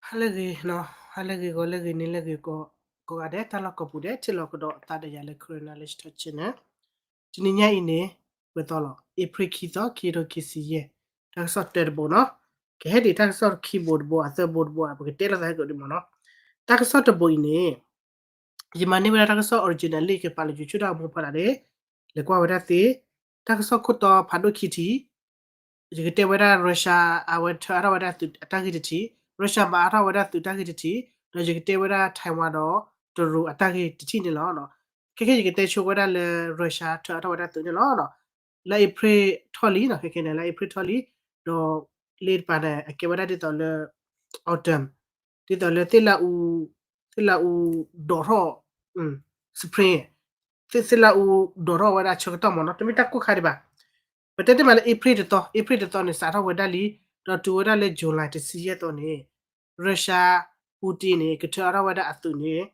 ဟါလၢအဂ့ၤ, ဟါလၢအဂ့ၤ ဂီၤလၢအဂ့ၤ နံၤလၢအဂ့ၤ ကိးဂၤဒဲး တၢ်လီၢ်ကိးပူၤဒဲး ထံၣ်လိာ်ကဒီးသးဒီးယၤလၢ Karen Knowledge Talk Channel တနံၤညါအံၤန့ၣ် ပသီလီၤ April ခံသီ ခံကထိခံဆံယဲၢ်, တၢ်ကစီၣ်တၢတဘိနီၤ, ကဟဲဒံးတၢ်ကစီၣ်ခံဘိတဘိ အသၢဘိတဘိ ပကတဲလိာ်သးဟဲကဒီးမ့ၢ်နီၤ, တၢ်ကစီၣ်တဘိအံၤန့ၣ် ယမၤန့ၢ်ဝဲဒၣ်တၢ်ကစီၣ် original လံာ်ကပာ်လၢ YouTube တၢ်ကမူဖီလာ်န့ၣ်, လဲၤကွၢ်ဝဲဒၣ်သ့, တၢ်ကစီၣ်ခိၣ်တီဖးဒိၣ်ခံထံၣ်, ယကတဲဝဲဒၣ် Russia အဝဲထၢအါထီၣ်ဝဲဒၣ်သုးအတၢ်ဂ့ၢ်တထံၣ်, Russia မၤအါထီၣ်ဝဲဒၣ်သုးတၢ်ဂ့ၢ်တထံၣ်, ဒီးယကတဲဝဲဒၣ် Taiwan ဒီးတရူးအတၢ်ဂ့ၢ်တထံၣ်န့ၣ်လီၤ. ခဲခဲယကတဲဆိဝဲဒၣ်လၢ Russia ထၢအါထီၣ်ဝဲဒၣ်သုးန့ၣ်လီၤ. လၢ April ထီၣ်လံနီၤ, ခဲခဲန့ၣ် လၢ April ထီၣ်လံ, ဒီးလ့တပၤန့ၣ် အကဲဝဲဒၣ်ဒ်သိးလၢ autumn ဒ်သိးလၢသ့ၣ်လၢအူ, သ့ၣ်လၢအူဒိးထီၣ်, spring, သ့ၣ်လၢအူဒိးထီၣ်ဝဲဒၣ်ဆၢကတီၢ်မ့ၢ်နီၤ, တမ့ၢ်တၢ်ကိၢ်ခါဒံးဘၣ်. ပတဲတ့ၢ်မးလၢ April တသီ, April တသီန့ၣ် စးထီၣ်ဝဲဒၣ်လံ, ဒီးတုၤဝဲဒၣ်လၢ July တဆံယဲၢ်သီန့ၣ် Russia Putin န့ၣ် ကထၢအါထီၣ်ဝဲဒၣ်အသုးန့ၣ်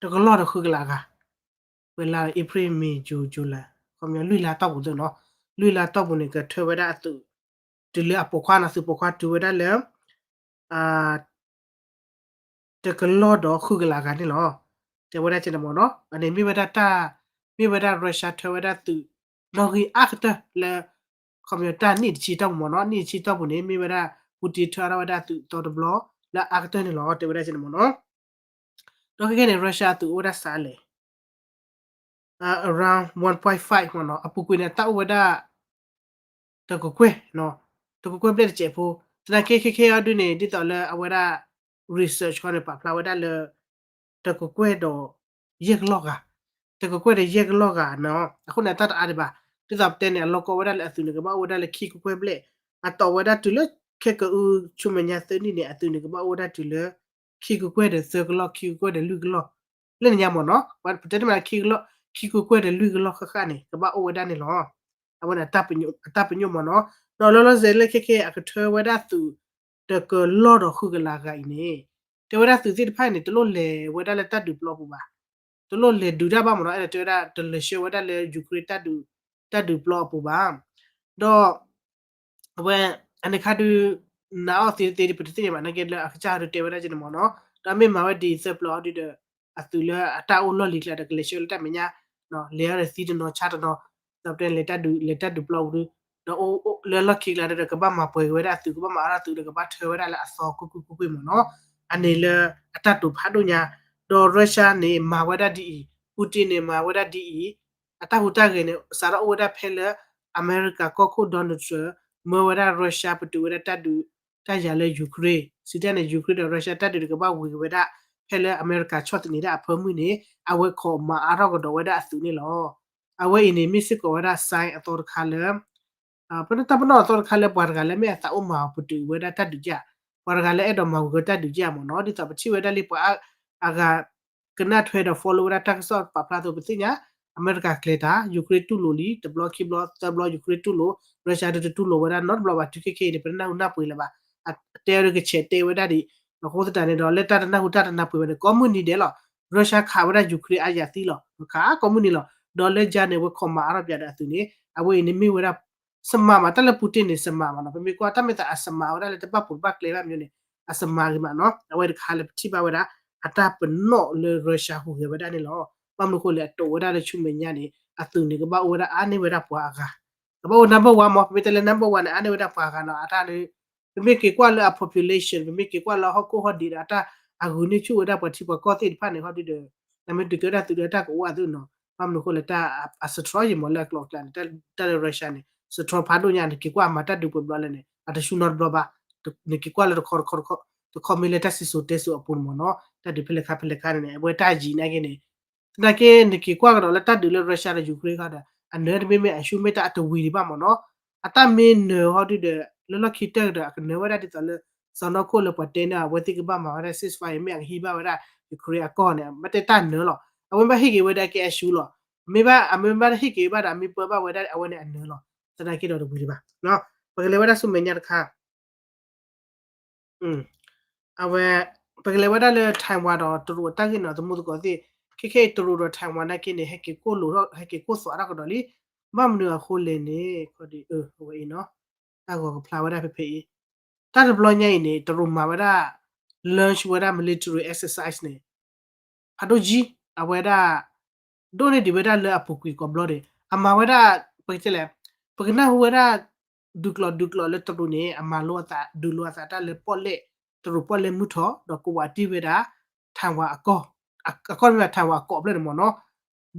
တကလီၢ်ဒီးဃုကလးဂၤ, ဝဲလၢ April, May, June, July ခီပညီလွံၢ်လါတီၢ်ပူၤသ့ၣ်နီၤ, လွံၢ်လါတီၢ်ပူၤန့ၣ် ကထၢဝဲဒၣ်အသုး, တုၤလၢအပိာ်ခွါနီၤ, သုးပိာ်ခွါတုၤဝဲဒၣ်လၢ တကလီၢ်ဒီးဃုကလးဂၤန့ၣ်လီၤ. တဲဝဲဒၣ်ကဲန့ၣ်မ့ၢ်နီၤ, အန့ၣ်မ့ၢ်ဝဲဒၣ်တၢ်, မ့ၢ်ဝဲဒၣ် Russia ထၢဝဲဒၣ်သုးနီၣ်ဂံၢ်အါကတၢၢ်လၢ ခီပညီတၢ်နံၣ်တဆံတီၢ်ပူၤမ့ၢ်နီၤ, နံၣ်တဆံတီၢ်ပူၤန့ၣ် မ့ၢ်ဝဲဒၣ် Putin ထၢအါထီၣ်ဝဲဒၣ်သုးသီတဘျီလၢအါကတၢၢ်န့ၣ်လီၤ, တဲဝဲဒၣ်ကဲန့ၣ်မ့ၢ်နီၤ. ဒီးခဲခဲန့ၣ် Russia အသုးအိၣ်ဝဲဒၣ်စးလဲၣ် around one point five မ့ၢ်နီၤ, အပူၤကွံာ်န့ၣ် တၢ်အိၣ်ဝဲဒၣ် တကကွဲၢ်, တကကွဲၢ်ဘျဲၣ်တစဲးဖိ, သနာ်က့ခဲခဲအံၤဒုန့ၣ် ဒ်သိးလၢအဝဲဒၣ် research ခီန့ၣ် ပာ်ဖျါဝဲဒၣ်လၢ တကကွဲၢ်ဒီးယဲၢ်ကလီၢ်ဂၤ, တကကွဲၢ်ဒီးယဲၢ်ကလီၢ်ဂၤနီၤ, အဃိန့ၣ် အတၢ်တအါဒံးဘၣ်, ဒ်သိးပတဲန့ၣ် အလီၢ်ကီဝဲဒၣ်လၢအသုးန့ၣ် ကဘၣ်အိၣ်ဝဲဒၣ်လၢခံကကွဲၢ်ဘျဲၣ်, အတီၢ်ဝဲဒၣ်တုၤလၢခဲကအုဆူမဲာ်ညါသၢနံၣ်န့ၣ် အသုးန့ၣ် ကဘၣ်အိၣ်ဝဲဒၣ်တုၤလၢ ခံကကွဲၢ်ဒီးသၢကလီၢ်, ခံကကွဲၢ်ဒီးလွံၢ်ကလီၢ်, လၢန့ၣ်ညါမ့ၢ်နီၤ, ပတဲတ့ၢ်မး ခံကကွဲၢ်ဒီးလွံၢ်ကလီၢ်ဃၣ်ဃၣ်န့ၣ် ကဘၣ်အိၣ်ဝဲဒၣ်န့ၣ်လီၤ. အဝဲန့ၣ် အတၢ်ပညိၣ်မ့ၢ်နီၤ, ဒီးလီၤလီၤဆဲးလၢခဲခဲအံၤ အကထၢဝဲဒၣ်သုး တကလီၢ်ဒီးဃုကလးဂၤအံၤန့ၣ်, တဲဝဲဒၣ်သုးသ့ၣ်တဖၣ်န့ၣ် တလိၣ်လဲၤဝဲဒၣ်လၢတၢ်ဒုးပျီပူၤဘၣ်, တလိၣ်လဲၤဒုးတၢ်ဘၣ်မ့ၢ်နီၤ, အဲၣ်ဒိးတဲဝဲဒၣ် တလဲၤဆှၢဝဲဒၣ်လၢ Ukraine တၢ်ဒုးပျီအပူၤဘၣ်, ဒီး အဝဲ အန့ၣ်ခါဒုး နာ်အီၤသ့တသ့ဒုး ပတသ့ၣ်ညါဘၣ်, နာ်က့လၢအကစၢ်ဒုးတဲဝဲဒၣ်ကဲန့ၣ်မ့ၢ်နီၤ, ဒီးမ့ၢ်မၤဝဲဒ်အံၤသၢပျီအီၤဒုးဒီး အသုးလၢအတၢ်အိၣ်လီၢ်လံၤကျါဒီး ကလဲၤဆှၢလၢတၢ်မဲာ်ညါ, လဲၤအီၤဒီးသံတနီၤဆါတနီၤ, ဒီးပတဲန့ၣ် လဲၤတၢ်ဒုးပျီပူၤဒုး, ဒီးအိၣ်လၢလီၢ်ခံကျါဒီး ကဘၣ်မၤပှဲၤက့ၤဝဲဒၣ်အသုး ကဘၣ်မၤအါထီၣ်သုးဒီး ကဘၣ်ထၢဝဲဒၣ်လၢအသီကွ့ၢ်ကွ့ၢ်ကွ့ၢ်ကွ့ၢ်မ့ၢ်နီၤ, အန့ၣ်လၢအတၢ်တိာ်ဖးဒိၣ်ညါ, ဒီး Russia န့ၣ် မၤဝဲဒၣ်ဒ်အံၤ, Putin န့ၣ် မၤဝဲဒၣ်ဒ်အံၤ, အတၢ်ဟူးတၢ်ဂဲၤန့ၣ် စးထီၣ်အိၣ်ဝဲဒၣ်ဖဲလၢ အမဲရကၤကီၢ်ခိၣ် Donald Trump မၢဝဲဒၣ် Russia ပတုာ်ဝဲဒၣ်တၢ်ဒုး တၢ်ယၤလၢ Ukraine စံးတၢ်န့ၣ် Ukraine ဒီး Russia တၢ်ဒုးန့ၣ် ကဘၣ်ဝံၤက့ၤဝဲဒၣ် ဖဲလၢအမဲရကၤဆီၣ်သနံးဒၣ်အဖၢမုၢ်န့ၣ် အဝဲခိးမၤအါထီၣ်ကဒီးဝဲဒၣ်အသုးန့ၣ်လီၤ. အဝဲအံၤန့ၣ် မ့ၢ်စ့ၢ်ကီးဝဲဒၣ် sign အသီတခါလၢ ပတၢ်ပနီၣ်အသီတခါလၢ ပှၤတဂၤလၢမ့ၢ်အသးအိၣ်မၤအီၤပတုာ်ဝဲဒၣ်တၢ်ဒုးကဲ, ပှၤတဂၤလၢအဲၣ်ဒိးမၤဝံၤဝဲတၢ်ဒုးကဲမ့ၢ်နီၤ, ဒ်သိးပထံၣ်ဝဲဒၣ်လံ ပှၤအဂၤ ကနၣ်ထွဲဒီး follow ဝဲဒၣ်တၢ်ကစီၣ်ပာ်ဖျါအသိး ပသ့ၣ်ညါ အမဲရကၤကျဲၤတၢ် Ukraine တူၢ်လိာ်လံ တဘျီခံဘျီသၢဘျီ Ukraine တူၢ်လိာ် Russia ဒုးတတူၢ်လိာ်ဝဲဒၣ်နီတဘျီဘၣ် တုၤခဲခဲအံၤန့ၣ် ပတနၢ်ဟူနၢ်ပှ့ၤလၢၤဘၣ် တဲအီၤဒီးကဆဲးတဲဝဲဒၣ်ဒံး, အဃိသတးန့ၣ်ဒီး လၢတၢ်တနၢ်ဟူတၢ်တနၢ်ပှဲၤဝဲန့ၣ် ကိးမုၢ်နံၤဒဲးလီၤ. Russia ခးဝဲဒၣ် Ukraine အါယၤသံလီၤ, ခးကိးမုၢ်နံၤလီၤ. ဒီးလၢယၤန့ၣ် အဝဲခီမၤအါထီၣ်ပၠးဒီးအသုးန့ၣ် အဝဲအံၤန့ၣ်မ့ၢ်ဝဲဒၣ် စမၤမး တၢ်လၢ Putin န့ၣ် စမၤမးနီၤ, ပမ့ၢ်ကွၢ်တၢ်မ့ၢ်သးအစမၤဝဲဒၣ်လၢတဘၣ်ပိာ်တဘၣ်ကျဲဘၣ်မ့ၢ်န့ၣ် အစမၤဂ့ၤမးနီၤ. အဝဲတခါလၢပထံၣ်ဘၣ်ဝဲဒၣ် အတၢ်ပနီၣ်လၢ Russia ဟူးဂဲၤဝဲဒၣ်န့ၣ်လီၤ. ဘၣ်မနုၤအဃိလဲၣ် အတိာ်ဝဲဒၣ်လၢဆူမဲာ်ညါန့ၣ် အသုးန့ၣ် ကဘၣ်အိၣ်ဝဲဒၣ်အါန့ၢ်ဝဲဒၣ်ပှၤအဂၤ, ကဘၣ်အိၣ် number one မး, ပမ့ၢ်တဲလၢ number one န့ၣ် အါန့ၢ်ဝဲဒၣ်ပှၤအဂၤနီၤ, အတၢ်န့ၣ် ပမ့ၢ်က့ၤကွၢ်လၢအ population ပမ့ၢ်က့ၤကွၢ်လၢဟီၣ်ခိၣ်ဟီၣ်ဒံးဒီး အတၢ်အဂုာ်န့ၢ်ဆူၣ်ဝဲဒၣ်ပှၤထံပှၤကီၢ်သ့ၣ်တဖၣ်န့ၣ် ဟီဒုဒီး နမ့ၢ်ဒုးကဲဒၣ်သုးဒီးတၢ်ကအိၣ်အသုးနီၤ, ဘၣ်မနုၤအဃိလဲၣ် တၢ်အစထြီယံာ်မးလၢအကျိၤအကျဲန့ၣ် တၢ်လၢ Russia န့ၣ် စထြီဖးဒိၣ်ညါ နက့ၤကွၢ်အမၤတၢ်ဒုးပှဲၤဘျီလဲၣ်န့ၣ် အတဆူနီတဘျီဘၣ်, နက့ၤကွၢ်လၢတခီတခီတခီ တခီမ့ၢ်လၢတၢ်စံၣ်စိၤတဲစိၤအပူၤန့ၣ်မးနီၤ, တၢ်ဒုးဖဲလဲၣ်ခါဖဲလဲၣ်ခါန့ၣ်န့ၣ် အဝဲတၢ်ယံာ်နာ်က့န့ၣ် သနာ်က့ နက့ၤကွၢ်ကဒီးလၢတၢ်ဒုးလၢ Russia ဒီး Ukraine ခီဒီး အနၢတမ့မ့ၢ်အဆူၣ်မ့ၢ်တၢ်အတဝံၤဒံးဘၣ်မးနီၤ, အတၢ်မ့ၢ်နၢၤဟီဒုဒီး လၢလီၢ်ခံတၢၢ်ကဒီး အကနၢၤဝဲဒၣ်ဒ်သိးလၢ စီၤနီၢ်ခိၣ်လၢပှၤတဲန့ၣ် အဝဲသ့ၣ်ကဘၣ်မၤဝဲဒၣ် ceasefire မ့ၢ်အကဟံးဘၣ်ဝဲဒၣ် Ukraine အကီၢ်န့ၣ် ဘၣ်တဲတၢ်နၢၤလီၤ, အဝဲဘၣ်ဟ့ၣ်က့ၤဝဲဒၣ်ကဲအဆူၣ်လီၤ, မ့ၢ်ဘၣ် အမ့ၢ်ဘၣ်ဟ့ၣ်က့ၤဘၣ်ဒီး အမ့ၢ်ပၢဘၣ်ဝဲဒၣ်အဝဲန့ၣ်အနၢၤလီၤ, သနာ်က့ဒီးတဝံၤဒံးဘၣ်, ပကလဲၤဝဲဒၣ်ဆူမဲာ်ညါတခါ အဝဲ ပကလဲၤဝဲဒၣ်လၢ Taiwan ဒီးတရူးအတၢ်ဂ့ၢ်နီၤ သမူသကိးသ့ၣ်, ခဲခဲအံၤတရူးဒီး Taiwan နာ်က့န့ၣ် ဟဲက့ၤကိၣ်လိာ်ထီၣ် ဟဲက့ၤကိၣ်သွးထီၣ်ကဒီးလံ, ဘၣ်မနုၤအဃိလဲၣ်န့ၣ် ခီဒံး အဝဲအံၤနီၤ, တၢ်ဂီၤကဖျါဝဲဒၣ်ဖဲဖဲအံၤ, တၢ်တဘျီညါအံၤန့ၣ် တရူးမၤဝဲဒၣ် launch ဝဲဒၣ် military exercise န့ၣ် ဖးဒိၣ်ကံ, အဝဲဒၣ် ဒိၣ်န့ၢ်ဒံးဝဲဒၣ်လၢအပူၤကွံာ်ကိးဘျီန့ၣ် အမၤဝဲဒၣ် ပကတဲလဲၣ်, ပကနၢ်ဟူဝဲဒၣ် ဒုးကျိးဒုးကျိးလၢတရူးန့ၣ် အမၤလိအသး ဒုးလိအသးတၢ်လၢပီၣ်လဲၣ် တရူးပီၣ်လဲၣ်မုၢ်ထီၣ် ဒီးကဝးတံၢ်ဝဲဒၣ် Taiwan အကီၢ်, အကီၢ်မ့ၢ် Taiwan အကိးဖျၢၣ်န့ၣ်မ့ၢ်နီၤ,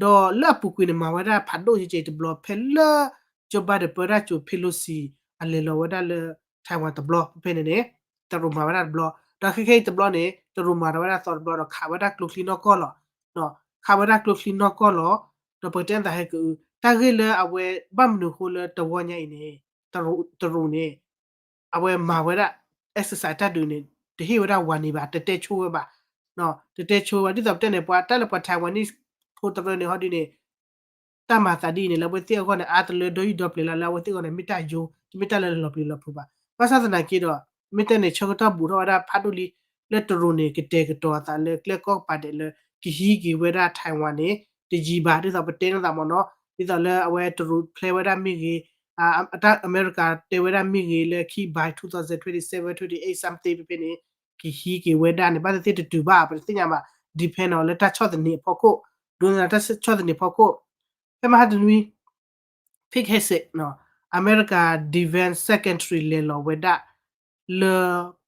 ဒီးလၢအပူၤကွံာ်န့ၣ် မၤဝဲဒၣ်ဖးဒိၣ်ကံကံတဘျီ ဖဲလၢ Joe Biden ပၢတၢ်ကၠိ Pelosi အလဲၤလီၤဝဲဒၣ်လၢ Taiwan တဘျီ ဖဲဖဲန့ၣ်န့ၣ် တရူးမၤဝဲဒၣ်တဘျီ, ဒီးခဲခဲအံၤတဘျီန့ၣ် တရူးမၤဝဲဒၣ်သီတဘျီဒီးခးဝဲဒၣ်ကျိချံနီၢ်ကီၢ်လီၤ, ခးဝဲဒၣ်ကျိချံနီၢ်ကီၢ်လီၤ, ဒီးပကတဲနသးဟဲက့ၤအု တၢ်ဂ့ၢ်လၢအဝဲဘၣ်မနုၤအဃိလၢတဝီညါအံၤန့ၣ် တရူးန့ၣ် အဝဲမၤဝဲဒၣ် exercise တၢ်ဒုးန့ၣ် တဟ့ၣ်ဝဲဒၣ် warning ဘၣ် တတဲဆိဝဲဘၣ်, တတဲဆိဝဲဘၣ် ဒ်သိးပတဲန့ၣ် ပှၤတၢ်လၢပှၤ Taiwanese ဖိတရၢန့ၣ်ဟီဒ်န့ၣ် တၢ်မၤသးဒ်အံၤန့ၣ် လၢအဝဲသ့ၣ်အဂီၢ်န့ၣ် အါတလၢဒီယံာ်ဒီပျံၤလီၤ လၢအဝဲသ့ၣ်အဂီၢ်န့ၣ် မ့ၢ်တၢ်ယိ တမ့ၢ်တၢ်လၢလီၤပျံၤလီၤဖုးဘၣ်. ဘၣ်ဆၣ်သနာ်က့ဒီး မ့ၢ်တဲန့ၣ် ဆၢကတီၢ်ဘူးထီၣ်ဝဲဒၣ်ဖးဒိၣ်လံ လၢတရူးန့ၣ် ကတဲာ်ကတီၤအသးလၢကျဲကီၢ်ကပၤဒဲးလၢ ကဟံးက့ၤဝဲဒၣ် Taiwan န့ၣ် တယံာ်ဘၣ် ဒ်သိးပတဲန့ၣ်သးမ့ၢ်နီၤ ဒ်သိးလၢအဝဲတရူးဖျဲဝဲဒၣ်မ့ၢ်ဂ့ၤ အတၢ်အမဲရကၤတဲဝဲဒၣ်မ့ၢ်ဂ့ၤ လၢခံ by two thousand twenty-seven twenty-eight something ဖဲဖဲန့ၣ် ကဟံးက့ၤဝဲဒၣ်န့ၣ် ဘၣ်သ့ၣ်သ့ၣ်တတုၤဘၣ် ပတသ့ၣ်ညါဘၣ် depend on လၢတၢ်ဆီၣ်သနံးအဖီခိၣ် ဒိးန့ၢ်တၢ်ဆီၣ်သနံးအဖီခိၣ် ဖဲမဟါတနွံ Pete Hegseth အမဲရကၤ Defense Secretary လဲၤလီၤဝဲဒၣ်လၢ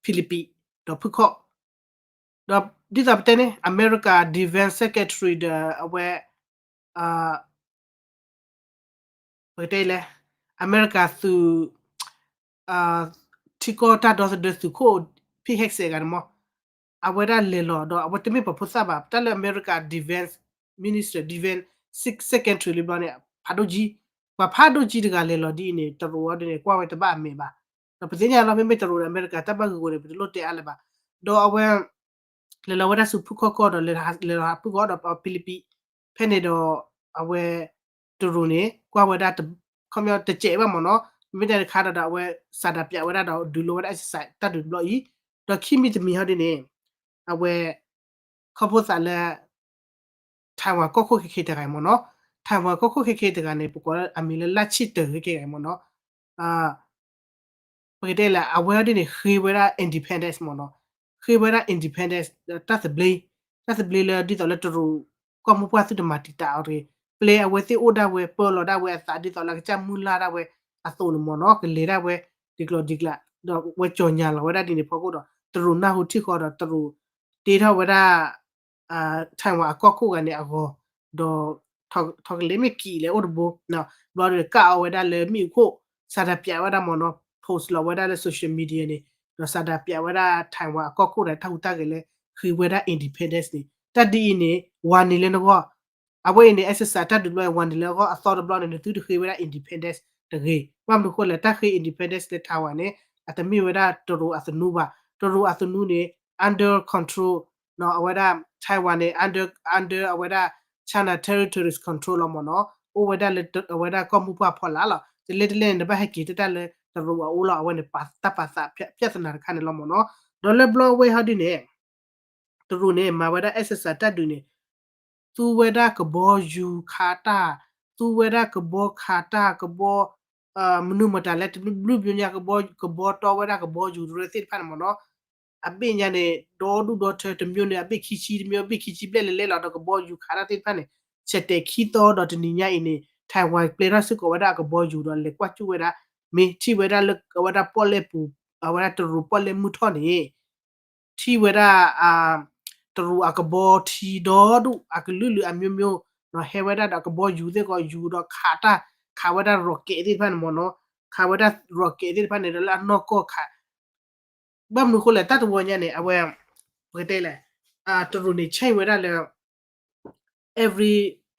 Philippines ဒီးဖုၣ်ခီၣ် ဒီးဒ်သိးပတဲန့ၣ် အမဲရကၤ Defense Secretary ဒီးအဝဲ ပကတဲလဲၣ် အမဲရကၤသုး ထံကီၢ်တၢ်ဒီသဒၢသုးခိၣ် Pete Hegseth ဂၤန့ၣ်မ့ၢ် အဝဲဒၣ်လဲၤလီၤဒီး အဝဲတမ့ၢ်ပှၤဖိသၣ်ဘၣ် တၢ်လၢအမဲရကၤ Defense Minister Defense Secretary လံဘျီန့ၣ် ဖးဒိၣ်ကံ ပှၤဖးဒိၣ်ကံတဂၤလဲၤလီၤဒ်အံၤန့ၣ် တရူးအီၤဒ်န့ၣ် ကွၢ်ဝဲတဘၣ်အမဲာ်ဘၣ် ဒီးပသ့ၣ်ညါလီၤ မ့မ့ၢ်တရူးဒီးအမဲရကၤတၢ်ဘၣ်ဂ့ၢ်ဂီၢ်န့ၣ် ပတလိၣ်တဲအါလၢၤဘၣ် ဒီးအဝဲ လဲၤလီၤဝဲဒၣ်ဆူဖုၣ်ခီၣ်ကီၢ်ဒီး လဲၤလီၤဖုၣ်ခီၣ်ဒီး Philippines ဖဲန့ၣ်ဒီး အဝဲ တရူးန့ၣ် ကွၢ်ဝဲဒၣ် ခီပညီတစဲးဘၣ်မ့ၢ်နီၤ မ့မ့ၢ်တၢ်တခါဒီး အဝဲစးဒးပၠးဝဲဒၣ်ဒီး ဒုးလိဝဲဒၣ် exercise တၢ်ဒုးတဘျီအံၤ ဒီးခံမံၤတမံၤဟီဒ်န့ၣ် အဝဲ ခီဖျိသးလၢ Taiwan ကီၢ်ခိၣ်ခဲခဲတဂၤအံၤမ့ၢ်နီၤ Taiwan ကီၢ်ခိၣ်ခဲခဲတဂၤန့ၣ် ပကိးအမံၤလၢ လၢ်ဆံၣ်တၢၤခဲခဲတဂၤအံၤမ့ၢ်နီၤ ပကတဲလၢ အဝဲအီၤဒ်န့ၣ် ဃ့ဝဲဒၣ် independence မ့ၢ်နီၤ ဃ့ဝဲဒၣ် independence တၢ်သဘျ့ တၢ်သဘျ့လၢဒ်သိးလၢတရူးကီၢ်မိၢ်ပှၢ်သုတမၤတံာ်တာ်အီၤတဂ့ၤ ပျဲအဝဲသ့ၣ်အိၣ်ဒၣ်ဝဲ ပၢလီၤဒၣ်ဝဲအသးဒ်သိးလၢအကစၢ်မုၢ်လၢ်ဒၣ်ဝဲအသိးန့ၣ်မ့ၢ်နီၤ ကလဲၤဒၣ်ဝဲ ဒ်ကျိၤဒ်ကျး ဒီးဝဲကၠီၤညါလီၤဝဲဒၣ်ဒ်န့ၣ်ဖီခိၣ်ဒီး တရူးနၢ်ဟူထံၣ်ဃီဒီးတရူး တ့ထီၣ်ဝဲဒၣ် Taiwan အကီၢ်ခိၣ်ဂၤန့ၣ်အဂီၢ် ဒီး ထီၣ်ကလဲၤမ့ၢ်ကံၣ်လဲၤအိၣ်တဘိ ဘျီဒီးကၣ်အီၤဝဲဒၣ်လၢမ့ၣ်အူခိၣ် စးဒးပၠးဝဲဒၣ်မ့ၢ်နီၤ post လီၤဝဲဒၣ်လၢ social media န့ၣ် ဒီးစးဒးပၠးဝဲဒၣ် Taiwan အကီၢ်ခိၣ်ဒီးတၢ်ဟူးတၢ်ဂဲၤလၢ ဃ့ဝဲဒၣ် independence န့ၣ် တၢ်ဒ်အံၤန့ၣ် warning လၢနဂီၢ် အဝဲအံၤန့ၣ် exercise တၢ်ဒုးတဘျီအံၤ warning လၢအဂီၢ် အသီတဘျီန့ၣ် နသုတဃ့ဝဲဒၣ် independence တဂ့ၤ ဘၣ်မနုၤအဃိလဲၣ် တၢ်ဃ့ independence လၢ Taiwan န့ၣ် အတမ့ၢ်ဝဲဒၣ်တရူးအသနူဘၣ် တရူးအသနူန့ၣ် under control အဝဲဒၣ် Taiwan န့ၣ် under under အဝဲဒၣ် China territories control လီၤမ့ၢ်နီၤ အိၣ်ဝဲဒၣ်လၢအဝဲဒၣ်ကီၢ်မိၢ်ပှၢ်ဖီလာ်လီၤ တလဲတလဲန့ၣ် နဘၣ်ဟဲက့ၤတၢ်လၢ တရူးအအိၣ်လီၤ. အဝဲန့ၣ် ပာ်တၢ်ပာ်သး ပြဿနာ တခါန့ၣ်လီၤမ့ၢ်နီၤ. ဒီးလၢဘျီဝဲဟီဒ်န့ၣ် တရူးန့ၣ် မၤဝဲဒၣ် exercise တၢ်ဒုးန့ၣ် သူဝဲဒၣ်ကဘီယူၤခးတၢ်, သူဝဲဒၣ်ကဘီခးတၢ်, ကဘီ မနုၤမတၤလဲၣ် တဘျုးဘျုးညါ ကဘီတီဝဲဒၣ်ကဘီယူၤတရၢသ့ၣ်တဖၣ်န့ၣ်မ့ၢ်နီၤ. အဘ့ၣ်ညါန့ၣ် ဒီဒူၣ်ဒီထၢ တမျိုးန့ၣ် အဘ့ၣ်ခံဆံ တမျိုး အဘ့ၣ်ခံဆံဘျဲၣ်လဲၤလဲၤလီၤ ဒီးကဘီယူၤခးတၢ်သ့ၣ်တဖၣ်န့ၣ် ဆဲးတဲာ်ခံသီဒီးတနံၤညါအံၤန့ၣ် Taiwan ပျဲထီၣ်စ့ၢ်ကီးဝဲဒၣ်အကဘီယူၤဒီးလဲၤကွၢ်ကၠူၣ်ဝဲဒၣ် မ့ၢ်ထံၣ်ဝဲဒၣ်လၢအဝဲဒၣ်ပီၣ်လဲၣ်ပူၤ အဝဲဒၣ်တရူးပီၣ်လဲၣ်မုၢ်ထီၣ်န့ၣ် ထံၣ်ဝဲဒၣ် တရူးအကဘီထံဒီဒူၣ် အကလုာ်လုာ်အမျိုးမျိုး ဟဲဝဲဒၣ်ဒီးအကဘီယူၤသ့ၣ်ကီး ယူၤဒီးခးတၢ် ခးဝဲဒၣ် rocket သ့ၣ်တဖၣ်န့ၣ်မ့ၢ်နီၤ. ခးဝဲဒၣ် rocket သ့ၣ်တဖၣ်န့ၣ်ဒီးလၢအနီၢ်ကီၢ်ခး ဘၣ်မနုၤဃိလဲၣ် တၢ်တဝီညါန့ၣ် အဝဲ ပကတဲလဲၣ် တရူးန့ၣ် ဆဲးဝဲဒၣ်လၢ every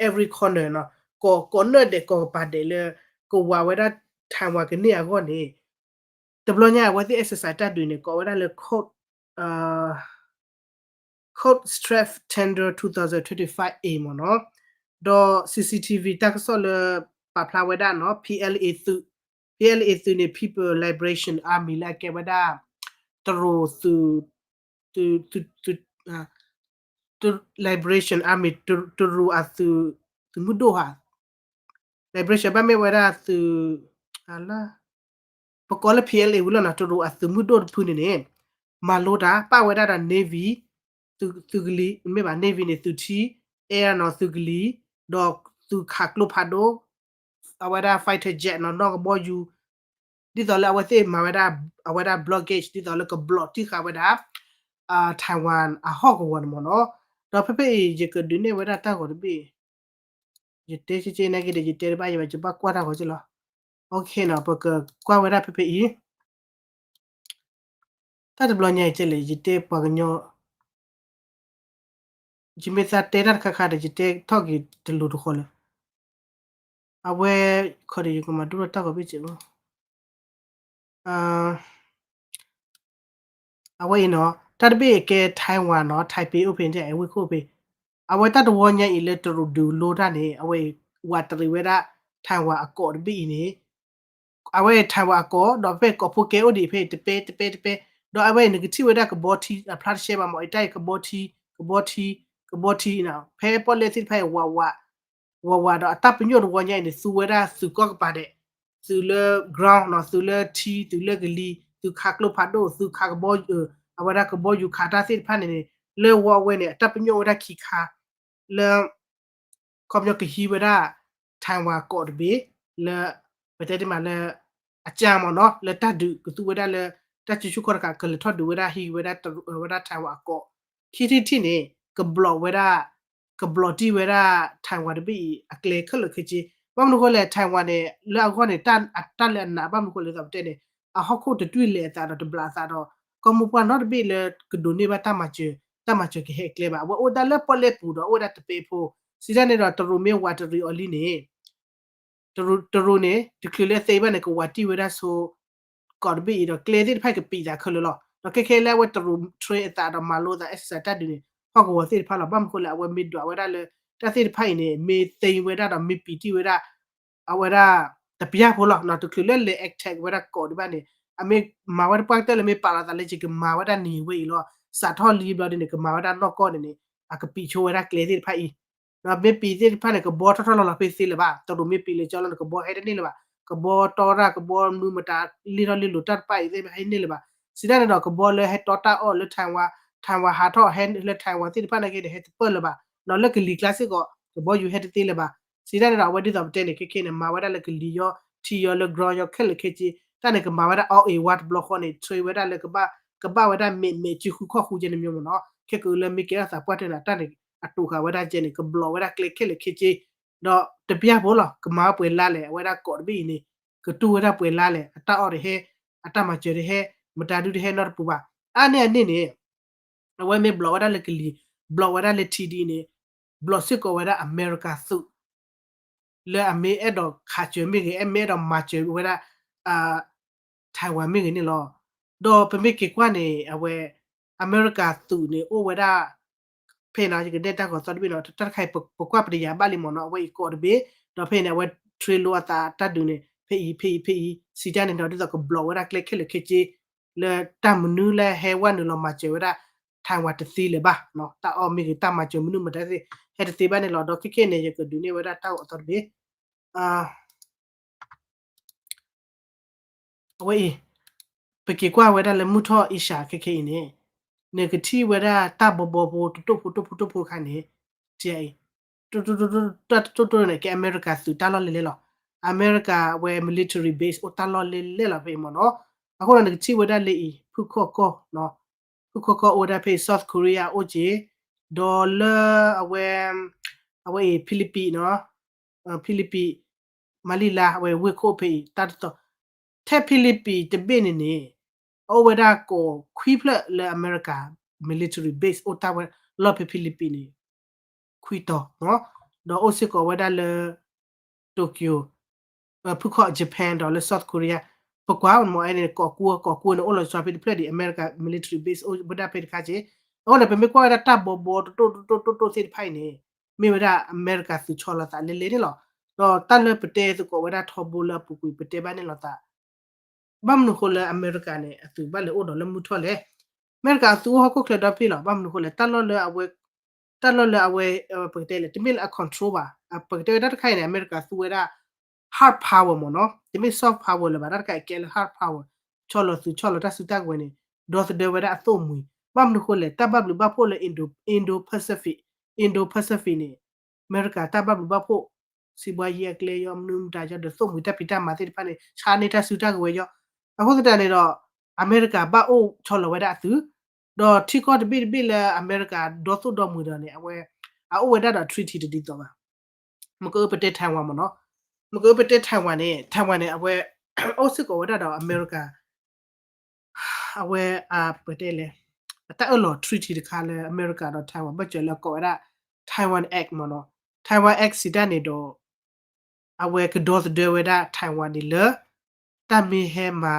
every corner နီၤ ကိးကိးနၢၣ်ဒဲး ကိးကပၤဒဲးလၢ ကဝၤဝဲဒၣ် Taiwan ကန့ၢ်အဂီၢ်န့ၣ် တဘျီညါအဝဲသ့ၣ် exercise တၢ်ဒုးန့ၣ် ကိးဝဲဒၣ်လၢ Cold Strike Thunder twenty twenty-five A မ့ၢ်နီၤ. ဒီး C C T V တၢ်ကစီၣ်လၢ ပာ်ဖျါဝဲဒၣ်နီၤ P L A သုး P L A သုးန့ၣ် People Liberation Army လၢအကဲဝဲဒၣ် တရူးသုး သုး သုး သုး Liberation Army တရူးအသုး သုးမုၢ်ဒိၣ်ဧါ Liberation ဘၣ်မ့ၢ်ဝဲဒၣ်သုး ပကိးလၢ P L A ဝံၤလီၤနီၤ တရူးအသုးမုၢ်ဒိၣ်တဖုန့ၣ်န့ၣ် မၤလိတၢ် ပာ်ဝဲဒၣ်ဒီး Navy သုးကလံၤ မ့ၢ်ဘၣ် Navy န့ၣ် သုးထံ Air နီၤ သုးကလံၤ ဒီးသုးခးကျိဖးဒိၣ် အဝဲဒၣ် fighter jet နီၤ နီၢ်ကဘီယူၤ ဒ်သိးလၢအဝဲသ့ၣ်မၤဝဲဒၣ် အဝဲဒၣ် blockade ဒ်သိးလၢကဘျီးတံၢ်ဃာ်ဝဲဒၣ် Taiwan အဟီၣ်ကဝီၤန့ၣ်မ့ၢ်နီၤ. ဒီးဖဲဖဲအံၤ ယကဒုးနဲၣ်ဝဲဒၣ်တၢ်ဂီၤတဘ့ၣ် ယတဲကက့နာ်က့ဒီး ယတဲတဘၣ်ယဘၣ် ယဘၣ်ကွၢ်တၢ်ဂီၤက့လီၤ. OK နီၤ ပကကွၢ်ဝဲဒၣ်ဖဲဖဲအံၤ တၢ်တဘျီညါအံၤကဲလဲၣ် ယတဲပှၤကညီ ယမ့ၢ်သးတဲတၢ်တခါခါဒီး ယတဲထီၣ်က့ၤတလိၤတဃီလၢၤ. အဝဲ ခီဒီးယကမၤဒိၣ်ထီၣ်တၢ်ဂီၤဘ့ၣ်စဲးဖိ အဝဲအံၤနီၤ တၢ်တဘ့ၣ်အကဲ Taiwan နီၤ Taipei အိၣ်ဖဲန့ၣ် အဝ့ၢ်ခိၣ်ဖဲ အဝဲတၢ်တဝီညါအံၤလၢတရူးဒုးလိတၢ်န့ၣ် အဝဲဝးတရံးဝဲဒၣ် Taiwan အကီးတဘ့ၣ်အံၤန့ၣ် အဝဲ Taiwan အကီး ဒီးဖဲကီးဖိကဲအိၣ်ဒံးဖဲတပဲတပဲတပဲ ဒီးအဝဲအံၤနကထံၣ်ဝဲဒၣ်ကဘီထံ အဖျါတရှဲဘၣ်မး အတၢ်အံၤကဘီထံ ကဘီထံ ကဘီထံနီၤ ဖဲပီၣ်လဲၣ်သ့ၣ်တဖၣ်အံၤ ဝးဝး ဝးဝးဒီးအတၢ်ပညိၣ်တဝီညါအံၤန့ၣ် သူဝဲဒၣ်သုးကီၢ်ကပၤဒဲး သုးလၢ ground နီၤ သုးလၢထံ သုးလၢကလံၤ သုးခးကျိဖးဒိၣ် သုးခးကဘီ အဝဲဒၣ်ကဘီယူၤခးတၢ်သ့ၣ်တဖၣ်န့ၣ်န့ၣ် လၢဝီဝဲန့ၣ် အတၢ်ပညိၣ်ဝဲဒၣ်ခံခါ လၢ ခီပညီကဟံးဝဲဒၣ် Taiwan ကီးတဘ့ၣ် လၢ ပတဲတ့ၢ်မးလၢ အကၢမ့ၢ်နီၤ လၢတၢ်ဒုးကသူဝဲဒၣ်လၢ တၢ်စုဆူၣ်ခီၣ်တခါ ကလဲၤထီၣ်ဒုးဝဲဒၣ်ဟံးဝဲဒၣ် ဝဲဒၣ် Taiwan အကီး ခံထံၣ်တထံၣ်န့ၣ် ကဘျီးဝဲဒၣ် ကဘျီးတံၢ်ဝဲဒၣ် Taiwan တဘ့ၣ်အံၤ အကျဲခဲလၢာ်ခဲဆ့ ဘၣ်မနုၤဃိလဲၣ် Taiwan န့ၣ် လၢအဂီၢ်န့ၣ် တၢ်လၢအနာ်ဘၣ်မနုၤဃိလဲၣ် သိးပတဲန့ၣ် အဟီၣ်ခိၣ်တတွံၢ်လဲၤအသးဒီးတဘျးအသးဒီး ကီၢ်မိၢ်ပှၢ်နီတဘ့ၣ်လၢ ကဒိးန့ၢ်ဘၣ်တၢ်မၤစၢၤ တၢ်မၤစၢၤကဟဲအကျဲဘၣ် အဝဲအိၣ်ဒၣ်လၢပီၣ်လဲၣ်ပူၤဒီးအိၣ်ဒၣ်တပဲဖိ စံးတၢ်န့ၣ်ဒီး တရူးမ့ၢ်ဝးတရံးအီၤလံန့ၣ် တရူး တရူးန့ၣ် တချုးလၢသ့ဘၣ်န့ၣ် ကဝးတံၢ်ဝဲဒၣ်ဆိ ကီးတဘ့ၣ်အံၤဒီး ကျဲသ့ၣ်တဖၣ်ကပံာ်သးခဲလၢာ်လီၤ. ဒီးခဲခဲလၢအဝဲတရူး train အသးဒီးမၤလိသး exercise တၢ်ဒုးန့ၣ် ဟီၣ်ကဝီၤသ့ၣ်တဖၣ်လီၤ. ဘၣ်မနုၤဃိလဲၣ် အဝဲမ့ၢ်ဒွးဝဲဒၣ်လၢ တၢ်သ့ၣ်တဖၣ်အံၤန့ၣ် မ့ၢ်သ့ဝဲဒၣ်ဒီးမ့ၢ်ပံာ်တံၢ်ဝဲဒၣ် အဝဲဒၣ် တပျၢ်ဖိလီၤ. တချုးလၢလဲၤ attack ဝဲဒၣ်ကီးဒံးဘၣ်န့ၣ် အမ့ၢ်မၤဝဲတပှၢ်ကတၢၢ်လၢမ့ၢ်ပာ်လီၤသးလၢယကမၤဝဲဒၣ်န့ၣ်ဝဲအံၤလီၤ. စးထီၣ်လံဘျီဒ်န့ၣ် ကမၤဝဲဒၣ်နီၢ်ကီၢ်န့ၣ်န့ၣ် အကပံာ်ဆိဝဲဒၣ်ကျဲသ့ၣ်တဖၣ်အံၤ ဒီးမ့ၢ်ပံာ်သ့ၣ်တဖၣ်န့ၣ် ကဘီထီၣ်ထီၣ်လီၤလီၤဖဲသ့လၢၤဘၣ်. တရူးမ့ၢ်ပံာ်လၢကၠီလီၤန့ၣ် ကဘီဟဲတန့ၢ်လၢၤဘၣ်. ကဘီတီတၢ် ကဘီမနုၤမတၤ လ့ၢ်ထီၣ်လ့ၢ်လီၤတၢ်တဖၣ်အံၤသ့ၣ်တဖၣ်ဟဲန့ၢ်လၢၤဘၣ်. စံးတၢ်န့ၣ်ဒီး ကဘီလၢဟဲတီတၢ်အီၣ်လၢ Taiwan Taiwan ဟးထီၣ်ဟဲလၢ Taiwan သ့ၣ်တဖၣ်န့ၣ်က့န့ၣ် ဟဲတပၢၢ်လၢၤဘၣ်. ဒီးလၢကလံၤကျါစ့ၢ်ကီး ကဘီယူၤဟဲတသ့လၢၤဘၣ်. စံးတၢ်န့ၣ်ဒီး အဝဲဒ်သိးပတဲန့ၣ် ခဲခဲန့ၣ် မၤဝဲဒၣ်လၢကလံၤယီၤ ထံယီၤလၢ ground ယီၤခဲလၢာ်ခဲဆ့ တၢ်န့ၣ်ကမၤဝဲဒၣ် all in one တဘျီဃီန့ၣ် train ဝဲဒၣ်လၢ ကဘၣ်ဝဲဒၣ်မဲာ်မဲာ်စုဃုခီၣ်ဃု ကဲန့ၣ်မ့ၢ်မ့ၢ်နီၤ ခဲကလၢမ့ၢ်ကဲထီၣ်သးပှၢ်တၢၢ်န့ၣ် တၢ်န့ၣ် အတိာ်ဃာ်ဝဲဒၣ်ကဲန့ၣ် ကဘျီးဝဲဒၣ်ကျဲခဲလၢာ်ခဲဆ့ ဒီးတပျၢ်ဖိလီၤ. ကမၤဝဲပှဲၤလါလဲၣ် အဝဲဒၣ်ကီးတဘ့ၣ်အံၤန့ၣ် ကတူၢ်ဝဲဒၣ်ပှဲၤလါလဲၣ် အတၢ်အီၣ်တဟဲ အတၢ်မၤစၢၤတဟဲ မတၤဒုတဟဲနီတပူၤဘၣ်. အါန့ၢ်အန့ၣ်န့ၣ် အဝဲမ့ၢ်ဘျီးဝဲဒၣ်လၢကလံၤ ဘျီးဝဲဒၣ်လၢထံဒ်န့ၣ် ဘျီးစ့ၢ်ကီးဝဲဒၣ်အမဲရကၤသုး လၢအမ့ၢ်အဲၣ်ဒိးခးစၢၤမ့ၢ်ဂ့ၤ အမ့ၢ်အဲၣ်ဒိးမၤစၢၤဝဲဒၣ် Taiwan မ့ၢ်ဂ့ၤန့ၣ်လီၤ. ဒီးပမ့ၢ်က့ၤကွၢ်န့ၣ် အဝဲ အမဲရကၤသုးန့ၣ် အိၣ်ဝဲဒၣ် ဖဲန့ၣ် ယကဒဲတၢ်ဂီၤသီတဘ့ၣ်နီၤ တၢ်တခါအံၤ ပကွၢ်ပတယၤဘၣ်လံမ့ၢ်နီၤ အဝဲအံၤကီးတဘ့ၣ် ဒီးဖဲန့ၣ် အဝဲ train လိအသးတၢ်ဒုးန့ၣ် ဖဲအံၤ ဖဲအံၤ ဖဲအံၤ စံးတၢ်န့ၣ်ဒီး ဒ်သိးကဘျီးဝဲဒၣ်ကျဲခဲလၢာ်ခဲဆ့ လၢတၢ်မနုၤလၢဟဲဝဲနုာ်လီၤမၤစၢၤဝဲဒၣ် Taiwan တသ့လၢၤဘၣ်, တၢ်အီၣ်မ့ၢ်ဂ့ၤ တၢ်မၤစၢၤမနုၤမတၤသ့ၣ် ဟဲတသ့ဘၣ်န့ၣ်လီၤ. ဒီးခဲခဲအံၤန့ၣ် ယကဒုးနဲၣ်ဝဲဒၣ်တၢ်အိၣ်အသီတဘ့ၣ် အဝဲအံၤ ပက့ၤကွၢ်ဝဲဒၣ်လၢမုၢ်ထီၣ်အ့ၡၢၣ်ခဲခဲအံၤန့ၣ် နကထံၣ်ဝဲဒၣ်တၢ်ဘီဘီဖိ တတိၢ်ဖိတတိၢ်ဖိတတိၢ်ဖိတခါန့ၣ် တၢ်အံၤ တတိၢ်တိၢ်န့ၣ် ကဲအမဲရကၤသုးတၢ်လီၢ်လဲၤလဲၣ်လီၤ. အမဲရကၤအဝဲ military base အိၣ်တၢ်လီၢ်လဲၤလဲၣ်လီၤဖဲအံၤမ့ၢ်နီၤ. အဃိဒီးနကထံၣ်ဝဲဒၣ်လၢအံၤ ဖုခီၣ်ကီၢ် ဖုခီၣ်ကီၢ်အိၣ်ဝဲဒၣ်ဖဲအံၤ South Korea အိၣ်က့ၤ ဒီးလၢအဝဲ အဝဲအံၤ Philippines နီၤ Philippines Manila အဝဲဝ့ၢ်ခိၣ်ဖဲအံၤ တၢ်တသီၣ် ထဲ Philippines တဘ့ၣ်န့ၣ်န့ၣ် အအိၣ်ဝဲဒၣ်ကိးခွံဖျၢၣ်လၢအမဲရကၤ military base အိၣ်တၢ်ဝဲလီၢ်ဖဲ Philippines န့ၣ် ခွံတီၤနီၤ ဒီးအိၣ်စ့ၢ်ကီးဝဲဒၣ်လၢ Tokyo ဖုခီၣ် Japan ဒီးလၢ South Korea ပကွၢ်မ့ၢ်အဲန့ၣ် ကိးကူ ကိးကူန့ၣ် အိၣ်လီၤဆီဖဲတဖျၢၣ်ဒံး အမဲရကၤ military base အိၣ်ဝဲဒၣ်ဖဲတခါက့ အဃိန့ၣ် ပမ့ၢ်ကွၢ်ဝဲဒၣ်တၢ်ဘီဘီတတိၢ်တိၢ်တိၢ်တိၢ်တိၢ်သ့ၣ်တဖၣ်အံၤန့ၣ် မ့ၢ်ဝဲဒၣ်အမဲရကၤသုးဆီလီၤသးလဲၤလဲၤန့ၣ်လီၤ. ဒီးတၢ်လၢပတဲသကိးဝဲဒၣ်ထီဘိလၢအပူၤကွံာ် ပတဲဘၣ်န့ၣ်လီၤသး ဘၣ်မနုၤဃိလၢအမဲရကၤန့ၣ် အသုးဘၣ်လဲၤအိၣ်ဒီးလၢမုၢ်ထီၣ်လဲၣ်. အမဲရကၤအသုးအိၣ်ဟီၣ်ခိၣ်ချၢဒီဖဲလီၤ. ဘၣ်မနုၤဃိလဲၣ် တၢ်လီၢ်လၢအဝဲ တၢ်လီၢ်လၢအဝဲ ပကတဲလဲၣ် တမ့ၢ်လၢအ control ဘၣ်. ပကတဲဝဲတၢ်တခါအံၤန့ၣ် အမဲရကၤသူဝဲဒၣ် hard power မ့ၢ်နီၤ တမ့ၢ် soft power လၢၤဘၣ်. တၢ်တခါအံၤကဲလၢ hard power ဆီလီၤသုးဆီလီၤတၢ်စုတၢ်ကဝဲၤန့ၣ် ဒီသဒၢဝဲဒၣ်အသိၣ်မှံၤ. ဘၣ်မနုၤဃိလဲၣ် တၢ်ဘၣ်ဘျုးဘၣ်ဖှိၣ်လၢ Indo Indo Pacific Indo Pacific န့ၣ် အမဲရကၤတၢ်ဘၣ်ဘျုးဘၣ်ဖှိၣ် စံးဘှါယံအကျဲယီ မနုၤမတၤယီ ဒီးသိၣ်မှံၤတၢ်ဖံးတၢ်မၤသ့ၣ်တဖၣ်န့ၣ် ဆါန့ၢ်တၢ်စုတၢ်ကဝဲၤယီ အဃိသတးန့ၣ်ဒီး အမဲရကၤဘၣ်အိၣ်ဆီလီၤဝဲဒၣ်အသုး ဒီးထံကီၢ်တဘ့ၣ်တဘ့ၣ်လၢအမဲရကၤဒီသိၣ်ဒီမှံၤဒီးန့ၣ် အဝဲ အအိၣ်ဝဲဒၣ်ဒီး treaty တဒ်သိးဘၣ်. မ့ၢ်ကအၢပတဲ Taiwan မ့ၢ်နီၤ မ့ၢ်ကအၢပတဲ Taiwan န့ၣ် Taiwan န့ၣ် အဝဲ အိၣ်စ့ၢ်ကီးဝဲဒၣ်ဒီးအမဲရကၤ အဝဲ ပတဲလဲၣ် အတၢ်အၢၣ်လီၤ treaty တခါလၢအမဲရကၤဒီး Taiwan ဘၢၣ်စၢၤလၢအကိးဝဲဒၣ် Taiwan Act မ့ၢ်နီၤ Taiwan Act စံးတၢ်န့ၣ်ဒီး အဝဲကဒီသဒၢဝဲဒၣ် Taiwan န့ၣ်လၢ တၢ်မ့ၢ်ဟဲမၤ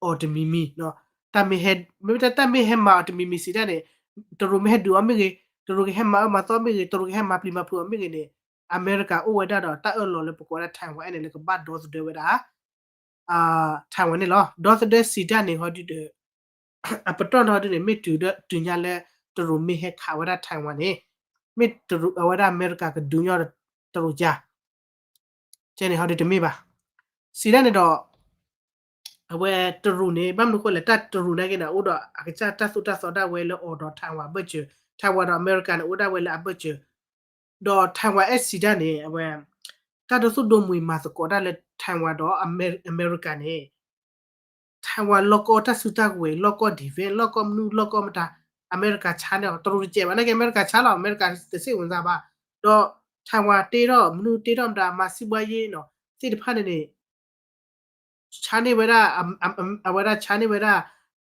အီၤတမံၤမံၤ တၢ်မ့ၢ်ဟဲ မ့ၢ်တၢ်တၢ်မ့ၢ်ဟဲမၤအီၤတမံၤမံၤစံးတၢ်န့ၣ် တရူးမ့ၢ်ဟဲဒုးအီၤမ့ၢ်ဂ့ၤ တရူးကဟဲမၤအၢမၤသီမ့ၢ်ဂ့ၤ တရူးကဟဲမၤပျံၤမၤဖုးအီၤမ့ၢ်ဂ့ၤန့ၣ် အမဲရကၤအိၣ်ဝဲဒၣ်ဒီးတၢ်အၢၣ်လီၤလၢပကိးဝဲဒၣ် Taiwan Act န့ၣ် လၢကဘၣ်ဒီသဒၢဝဲဒၣ် Taiwan န့ၣ်လီၤ. ဒီသဒၢစံးတၢ်န့ၣ်ဟီဒုဒီး အပတီၢ်န့ၣ်ဟီဒုန့ၣ် မ့ၢ်တုၤဒၣ်တုၤညါလၢ တရူးမ့ၢ်ဟဲခးဝဲဒၣ် Taiwan န့ၣ် မ့ၢ်တရူးအဝဲဒၣ်အမဲရကၤကဒုးညီဒီးတရူးကါ ကဲန့ၣ်ဟီဒုတမ့ၢ်ဘၣ်. စံးတၢ်န့ၣ်ဒီး အဝဲတရူးန့ၣ် ဘၣ်မနုၤဃိလဲၣ် တၢ်တရူးနာ်က့န့ၣ် အိၣ်ဒီးအကစၢ်တၢ်သိၣ်တၢ်သီဒၣ်ဝဲလၢအီၤဒီး Taiwan ဘၢၣ်စၢၤ Taiwan ဒီးအမဲရကၤန့ၣ် အိၣ်ဒၣ်ဝဲလၢအဘၢၣ်စၢၤ ဒီး Taiwan Act စံးတၢ်န့ၣ် အဝဲ တၢ်ဒိသူၣ်ဒိမှံၤမၤသကိးတၢ်လၢ Taiwan ဒီးအမဲရကၤန့ၣ် Taiwan လီၢ်ကီၢ်တၢ်စုတၢ်ကဝဲၤ လီၢ်ကီၢ် defense လီၢ်ကီၢ်မနုၤ လီၢ်ကီၢ်မတၤ အမဲရကၤဆါန့ၢ်အီၤ တရူးတစဲးဘၣ် နာ်က့အမဲရကၤဆါလီၤ အမဲရကၤတစဲး ဝင်စားဘၣ် ဒီး Taiwan တ့ထီၣ်မနုၤတ့ထီၣ်မတၤ မၤစံးဘှါယ့နီၤ သ့ၣ်တဖၣ်န့ၣ်န့ၣ် ဆါန့ၢ်ဝဲဒၣ် အဝဲဒၣ်ဆါန့ၢ်ဝဲဒၣ်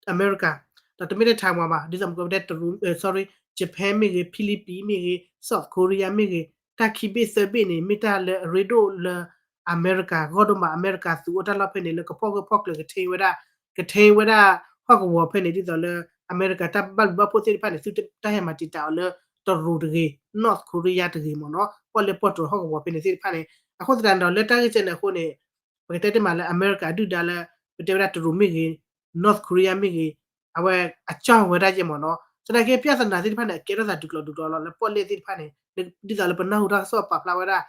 အမဲရကၤ ဒီးတမ့ၢ်လၢ Taiwan ဘၣ် ဒ်သိးမ့ၢ်ကတဲ တရူး sorry Japan မ့ၢ်ဂ့ၤ Philippines မ့ၢ်ဂ့ၤ South Korea မ့ၢ်ဂ့ၤ တၢ်ခံဘ့ၣ်သၢဘ့ၣ်န့ၣ် မ့ၢ်တၢ်လၢအရ့ဒိၣ်လၢ အမဲရကၤဂီၢ်ဒိၣ်မး အမဲရကၤသုးအိၣ်တၢ်လီၢ်ဖဲန့ၣ် လၢကဖီၣ်ဂၢၢ်ဖီၣ်ကျၢၤ ကထ့ဝဲဒၣ် ကထ့ဝဲဒၣ်ဟီၣ်ကဝီၤဖဲန့ၣ် ဒ်သိးလၢ အမဲရကၤတၢ်ဘၣ်ဘျုးဘၣ်ဖှိၣ်သ့ၣ်တဖၣ်န့ၣ် သုတၢ်ဟဲမၤတံာ်တာ်အီၤလၢ တရူးတဂ့ၤ North Korea တဂ့ၤမ့ၢ်နီၤ ပီၣ်လဲၣ်ပီၣ်တြီၤဟီၣ်ကဝီၤဖဲန့ၣ်သ့ၣ်တဖၣ်န့ၣ် အဃိသတးန့ၣ်ဒီး လၢတၢ်ဂ့ၢ်ကဲန့ၣ်အဃိန့ၣ် ပကတဲတ့ၢ်မးလၢအမဲရကၤဒုၣ်ဒါလၢ ပတဲဝဲဒၣ်တရူးမ့ၢ်ဂ့ၤ North Korea မ့ၢ်ဂ့ၤ အဝဲအကၠီၣ်ဝဲဒၣ်ယဲၢ်မ့ၢ်နီၤ သနာ်က့ ပြဿနာ သ့ၣ်တဖၣ်န့ၣ် အကဲထီၣ်သးတုၤကျိၤတုၤကျိၤလီၤ လၢပီၣ်လဲၣ်သ့ၣ်တဖၣ်န့ၣ် ဒ်သိးလၢပနၢ်ဟူတၢ်ကစီၣ်ပာ်ဖျါဝဲဒၣ်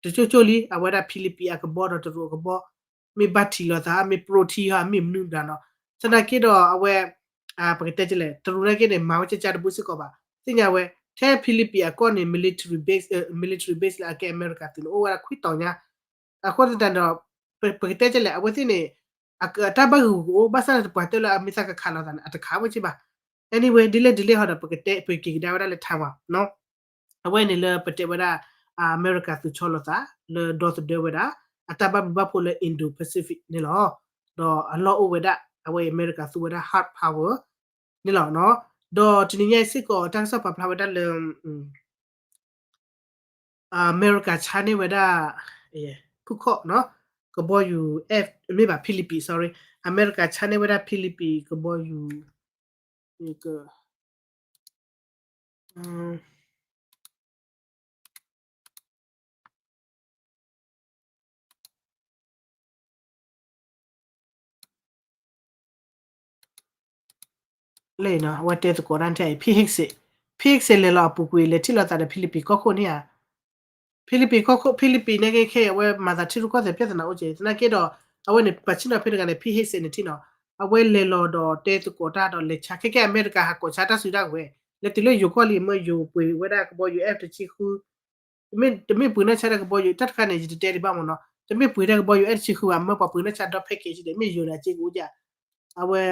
တကၠိကၠိလံ အဝဲဒၣ် Philippines အကဘီဒီးတရူးအကဘီ မ့ၢ်ဘၣ်ထံးလိာ်သး မ့ၢ်ပြိထံဟီ မ့ၢ်မနုၤမတၤနီၤ သနာ်က့ဒီးအဝဲ ပကတဲကလဲၣ် တရူးနာ်က့န့ၣ် မၤဝဲကကါတဘိစ့ၢ်ကီးဘၣ် သ့ၣ်ညါဝဲ ထဲ Philippines အကီၢ်န့ၣ် military base military base လၢအကဲအမဲရကၤသုးန့ၣ် အိၣ်ဝဲဒၣ်ခွံတီၤညါ အဃိသတးဒီး ပကတဲကလဲၣ် အဝဲသ့ၣ်န့ၣ် အတၢ်ဘၣ်ဂ့ၢ်ဂီၢ်အိၣ် ဘၣ်ဆၣ်န့ၣ် တပှၤတဲလၢအမ့ၢ်သးကခးလိာ်သးန့ၣ် အတခးဝဲက့ဘၣ် anyway ဒ်လဲၣ်ဒ်လဲၣ်ဟီဒီး ပကတဲ ပက့ၤကဒါဝဲဒၣ်လၢ Taiwan နီၤ အဝဲန့ၣ်လၢပတဲဝဲဒၣ် အမဲရကၤသုးဆီလိာ်သး လၢဒီသဒၢဝဲဒၣ် အတၢ်ဘၣ်ဘျုးဘၣ်ဖှိၣ်လၢ Indo-Pacific န့ၣ်လီၤ. ဒီးအလီၢ်အိၣ်ဝဲဒၣ် အဝဲအံၤအမဲရကၤသူဝဲဒၣ် hard power န့ၣ်လီၤ. ဒီးတနံၤညါအံၤစ့ၢ်ကီး တၢ်ကစီၣ်ပာ်ဖျါဝဲဒၣ်လၢ အမဲရကၤဆါန့ၢ်ဝဲဒၣ် ဖုခီၣ်နီၤ ကဘီယူၤ F မ့ၢ်ဘၣ် Philippines sorry အမဲရကၤဆါန့ၢ်ဝဲဒၣ် Philippines ကဘီယူၤ က လၢအဝဲတဲသကိးတၢ်ထဲအံၤ ဖံဟ့ၣ်စ့း, ဖံဟ့ၣ်စ့းလဲၤလီၤအပူၤကွံာ် လဲၤထံၣ်လိာ်သးဒီးဖံလံးပံၤကီၢ်ခိၣ်န့ၣ်ဧါ. ဖံလံးပံၤကီၢ်ခိၣ်, ဖံလံးပံၤန့ၣ်က့ ခဲအံၤအဝဲမၤသးထံရူၢ်ကီၢ်သဲး ပြဿနာအိၣ်က့ၤ သနာ်က့ဒီး အဝဲန့ၣ် ပှၤဆ့ၣ်နီၤဖဲတဂၤန့ၣ် ဖံဟ့ၣ်စ့းန့ၣ်ထံၣ်နီၤ, အဝဲလဲၤလီၤဒီးတဲသကိးတၢ်ဒီးလဲၤဆါ ခဲကဲအမဲရကၤဟးကိးဆါတၢ်စုတၢ်ဝဲၤ လဲၤတုၤလၢယိၤကီၢ်လံ မ့ၢ်ယိၤပှ့ၤဝဲဒၣ်ကဘီယူၤ F တဆံဃု တမ့ၢ်ပှ့ၤနီၢ်ဆါတၢ်ကဘီယူၤ တၢ်တခါန့ၣ် ယတတဲဒံးဘၣ်မ့ၢ်နီၤ, တမ့ၢ်ပှ့ၤတၢ်ကဘီယူၤ F တဆံဃုဘၣ် မ့ၢ်ပှၤပှ့ၤနီၢ်ဆါဒီး package ဒီး မ့ၢ်ယိၤန့ၣ်အစ့ကအိၣ်က အဝဲ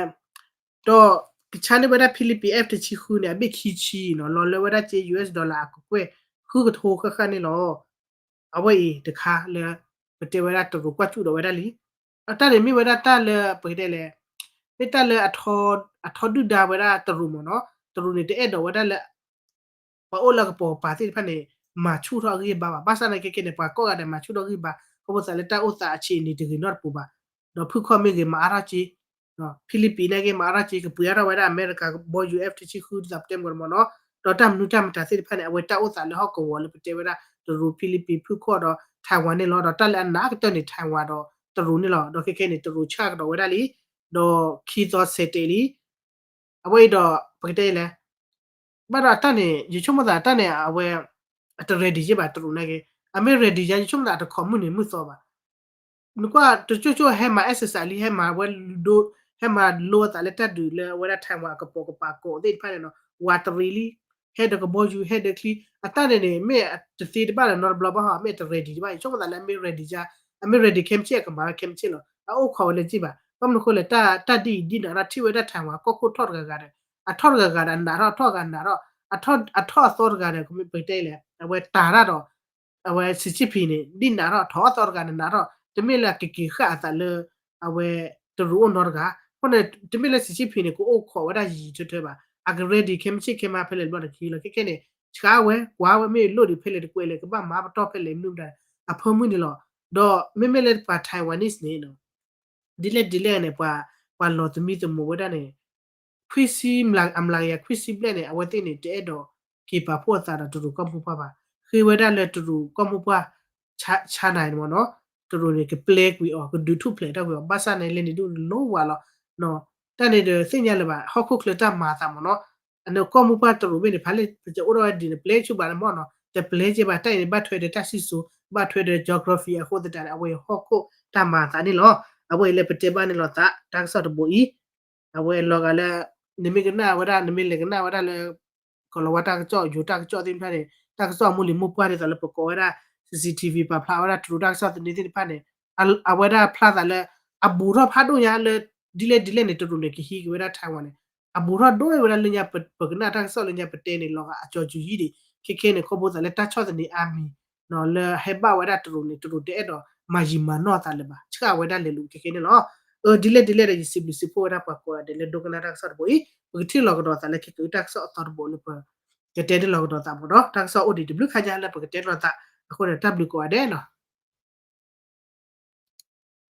ဒီးကဆါန့ၢ်ဝဲဒၣ်ဖံလံးပံၤ F တဆံဃုန့ၣ် အဘ့ၣ်ခံဆံနီၤ လီၤလၢဝဲဒၣ်စ့ US dollar အကကွဲၢ် ဃုကထိဃၣ်ဃၣ်န့ၣ်လီၤ. အဝဲအံၤတခါလၢ ပတဲဝဲဒၣ်တရူးကွၢ်စူၣ်ဒီးဝဲဒၣ်လံ. အတၢ်န့ၣ်မ့ၢ်ဝဲဒၣ်တၢ်လၢပကတဲလဲၣ်, မ့ၢ်တၢ်လၢ အထီဒုၣ်ဒါဝဲဒၣ်တရူးမ့ၢ်နီၤ, တရူးန့ၣ်တအဲၣ်ဒိးဝဲဒၣ်လၢ ပှၤအိၣ်လၢကပိာ်ကပၤသ့ၣ်တဖၣ်န့ၣ် မၤဆူၣ်ထီၣ်အဂံၢ်အဘါဘၣ်. ဘၣ်ဆၣ်သနာ်က့ခဲန့ၣ် ပှၤကိးဂၤဒဲးမၤဆူၣ်ထီၣ်ဂံၢ်ဘါ ခီဖျိသးလၢတၢ်အိၣ်သးအဆံးအနံၤတဂ့ၤနီတပူၤဘၣ်. ဒီးဖုၣ်ခီၣ်မ့ၢ်ဂ့ၤ မၤအါထီၣ်က့, ဖံလံးပံၤန့ၣ်က့ မၤအါထီၣ်က့ ကပှ့ၤအါထီၣ်ဝဲဒၣ်အမဲရကၤကဘီယူၤ F တဆံဃု ဒ်သိးပတဲမ့ၢ်နီၤ, ဒီးတၢ်မနုၤတၢ်မတၤသ့ၣ်တဖၣ်န့ၣ် အဝဲတၢ်အိၣ်သးလၢဟီၣ်ကဝီၤလၢပတဲဝဲဒၣ် တရူး ဖံလံးပံၤ ဖုၣ်ခီၣ်ဒီး Taiwan န့ၣ်လီၤ. ဒီးတၢ်လၢအနးကတၢၢ်န့ၣ် Taiwan ဒီးတရူးန့ၣ်လီၤ. ဒီးခဲခဲန့ၣ် တရူးဆၣ်ကဒီးဝဲဒၣ်လံ, ဒီးခံသီဆဲးတဲာ်လံ အဝဲအံၤဒီး ပကတဲလဲၣ်, ဘၣ်ဒီးအတၢ်န့ၣ် ယဆိကမိၣ်သးတၢ်န့ၣ် အဝဲ အတ ready ယ့ၢ်ဘၣ် တရူးန့ၣ်က့, အမ့ၢ် ready ယါ ယဆိကမိၣ်သးတခီမုၢ်နံၤမုၢ်သီဘၣ်. နကွၢ်တကၠိၣ်ကၠိၣ်ဟဲမၤ exercise လံ ဟဲမၤဝဲဒိ ဟဲမၤလိအသးလၢတၢ်ဒုးလၢအဝဲဒၣ် Taiwan အကပိာ်ကပၤကိးသ့ၣ်တဖၣ်န့ၣ်နီၤ ဝးတရံးလံ, ဟဲဒီးကဘီယူၤ ဟဲဒီးချံ, အတၢ်န့ၣ်န့ၣ် မ့ၢ်တသ့တဘၣ်လၢၤနီတဘျီဘၣ်ဟီ မ့ၢ်တ ready တဘၣ် ယဆိကမိၣ်သးလၢအမ့ၢ် ready ယါ, အမ့ၢ် ready ခဲမုၢ်ဆ့ၣ် အကမၤဝဲခဲမုၢ်ဆ့ၣ်လီၤ. အအိၣ်ခိးဝဲလၢက့ၢ်ဘၣ်. ဘၣ်မနုၤအဃိလဲၣ် တၢ်ဒ်အံၤဒ်နၤဒီးထံၣ်ဝဲဒၣ် Taiwan ကီၢ်ခိၣ်ထီၣ်တဂၤဂၤဒီး အထီၣ်တဂၤဂၤဒီးအနးထီၣ် အထီၣ်ဂၤနးထီၣ် အထီၣ်အသီတဂၤဒီး ပကတဲလဲၣ် အဝဲတၤတၢ်ဒီး အဝဲ Xi Jinping န့ၣ် ဒ်နးထီၣ် ထီၣ်အသီတဂၤန့ၣ်နးထီၣ် တမ့ၢ်လၢအကက့ၤဃၣ်အသးလၢ အဝဲ တရူးအိၣ်နီတဂၤ, အဃိန့ၣ် တမ့ၢ်လၢ Xi Jinping န့ၣ် ကအိၣ်ခိးဝဲဒၣ်ယံာ်ယံာ်ထၢထၢဘၣ်, အက ready ခဲမုၢ်ဆ့ၣ်ခဲမုၢ်ဖဲလဲၣ်တဘျီန့ၣ်ကဟံးလီၤ. ခဲခဲန့ၣ် ဆှါဝဲ ကွၢ်ဝဲမ့ၢ်လိၣ်ဒံးဖဲလဲၣ်တကွဲးလဲၣ် ကဘၣ်မၤပတီၢ်ဖဲလဲၣ်မနုၤမတၤ အဖၢမုၢ်န့ၣ်လီၤ. ဒီးမ့မ့ၢ်လၢပှၤ Taiwanese န့ၣ် ဒ်လဲၣ်ဒ်လဲၣ်န့ၣ် ပှၤ ပှၤလီၤသမံသမိးဝဲဒၣ်န့ၣ် ခွံဆံ အမျးကယၤခွံဆံဘျဲၣ်န့ၣ် အဝဲသ့ၣ်န့ၣ် တအဲၣ်ဒိးက့ၤပာ်ဖှိၣ်အသးဒီးတရူးကီၢ်မိၢ်ပှၢ်ဘၣ်. ဃ့ဝဲဒၣ်လၢတရူးကီၢ်မိၢ်ပှၢ် China န့ၣ်မ့ၢ်နီၤ, တရူးန့ၣ် ကပျဲကွံာ်အီၤ ကဒုးထူၣ်ဖျဲးထီၣ်ကွံာ်အီၤ ဘၣ်ဆၣ်န့ၣ် လဲၤနုာ်ဒိၣ်လိဝးလီၤ. တၢ်န့ၣ်ဒီးသ့ၣ်ညါလၢၤဘၣ် ဟီၣ်ခိၣ်ချၢတၢ်မၤအသးမ့ၢ်နီၤ, အန့ၣ်ကီၢ်မိၢ်ပှၢ်တရူးဘ့ၣ်န့ၣ် ဖးလၢပကအိၣ်ထီၣ်ဝဲဒ်န့ၣ် ပျဲဆူဘၣ်န့ၣ်မ့ၢ်နီၤ, တပျဲက့ဘၣ် တၢ်အံၤန့ၣ် ဘၣ်ထွဲဒီးတၢ်စံၣ်စိၤ ဘၣ်ထွဲဒီး geography အဃိသတးန့ၣ် အဝဲအံၤဟီၣ်ခိၣ်တၢ်မၤအသးန့ၣ်လီၤ. အဝဲအံၤလၢပတဲဘၣ်န့ၣ်လီၤသး တၢ်ကစီၣ်တဘိအံၤ အဝဲလီၤဂာ်လၢ နမ့ၢ်ကနၣ်ဝဲဒၣ် နမ့ၢ်လဲၤကနၣ်ဝဲဒၣ်လၢ ကီၤလၤဝါတၢ်ကစီၣ် ယိၤတၢ်ကစီၣ်သ့ၣ်တဖၣ်န့ၣ် တၢ်ကစီၣ်အမိၢ်လံၤမိၢ်ပှၢ်ဒ်သိးလၢပကိးဝဲဒၣ် CCTV ပာ်ဖျါဝဲဒၣ်တရူးတၢ်ကစီၣ်သန့သ့ၣ်တဖၣ်န့ၣ် အဝဲဒၣ်ဖျါသးလၢ အဘူးထီၣ်ဖးဒိၣ်ညါလၢ ဒ်လဲၣ်ဒ်လဲၣ်န့ၣ် တရူးန့ၣ် ကဟံးက့ၤဝဲဒၣ် Taiwan န့ၣ် အဘူးထီၣ်ဒိၣ်ဝဲဒၣ်လၢညါ ပကနၣ်တၢ်ကစီၣ်လၢညါပတဲန့ၣ် လီၤဂာ်အကၠီၤစူၤယံၤဒံး ခဲခဲန့ၣ် ခီဖျိသးလၢတၢ်ဆီၣ်သနံးအါမံၤ လၢဟဲဘၣ်ဝဲဒၣ်တရူးန့ၣ် တရူးတအဲၣ်ဒိးမၤယံာ်မၤနီၢ်သးလၢၤဘၣ် ဆှၣ်ဝဲဒၣ်လဲၤလူၤခဲခဲန့ၣ်လီၤ. အၢ ဒ်လဲၣ်ဒ်လဲၣ်ဒီး ယစံးဘျုးစံးဖှိၣ်ဝဲဒၣ်ပှၤကိးဂၤဒဲးလၢဒိကနၣ်တၢ်ကစီၣ်တဘိအံၤ ပကထံၣ်လီၤကဒီးသးလၢခဲကတၢၢ်တၢ်ကစီၣ်အသီတဘိလၢပ ကတဲန့ၣ်လီၤကဒီးသးမ့ၢ်နီၤ တၢ်ကစီၣ်အိၣ်ဒံးတဘျုးခါညါလၢပကတဲန့ၣ်လီၤသး အဃိန့ၣ် တၢ်ဘျုးကိးဂၤဒဲးနီၤ